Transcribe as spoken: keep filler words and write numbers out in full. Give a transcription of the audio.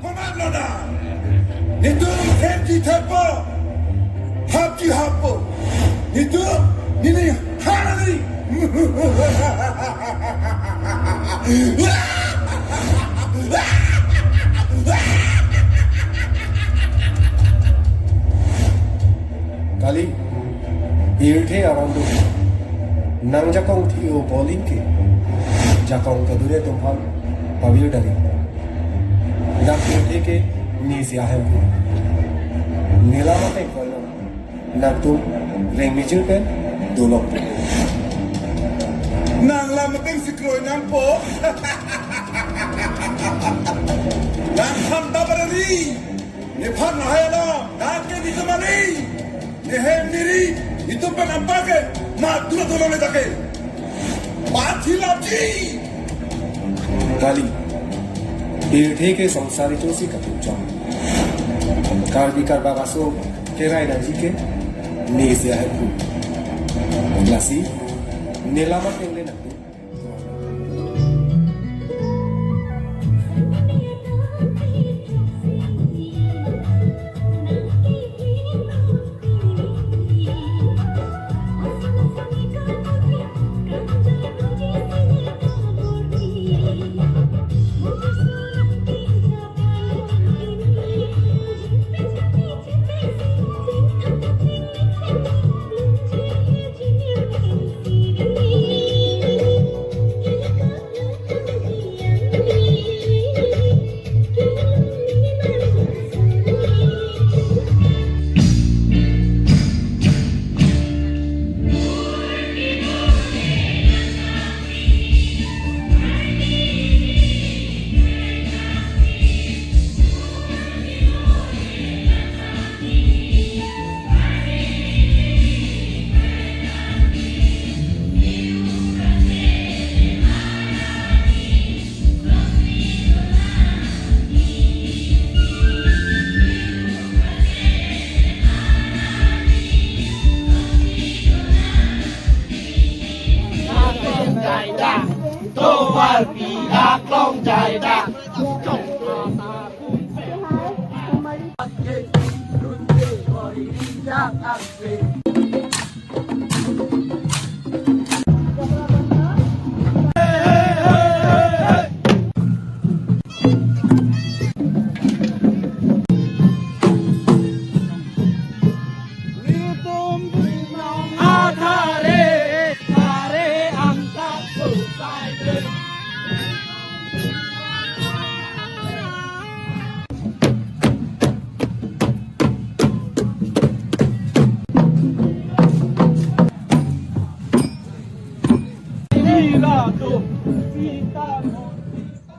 Komat lona. Nitum thepji theppo. Hapji happo. Nitum nini harali. Kali, pirthe aron do. Nangjakong thi-o polin ke. Jakong kedure atum aphan pavir dari. Dak pirthe ke nisi ahemphu. Nelam ateng koilo. Nangtum rengmijir pen dolok. Nang lam ateng si kroi nangpo. Nang ham ta barari. Nephan lahai alam, nang ke nitum ani. Nehem neri, itum pen ampa ke, ma dura dolo le take. Pathi lapji. Kali, pirthe ke songsari chosi kapuchong. Karbi karbak aso kerai nangji ke, nisi ahemphu. Lasi, nelam ateng le nang. Ila do, sita mo, sita.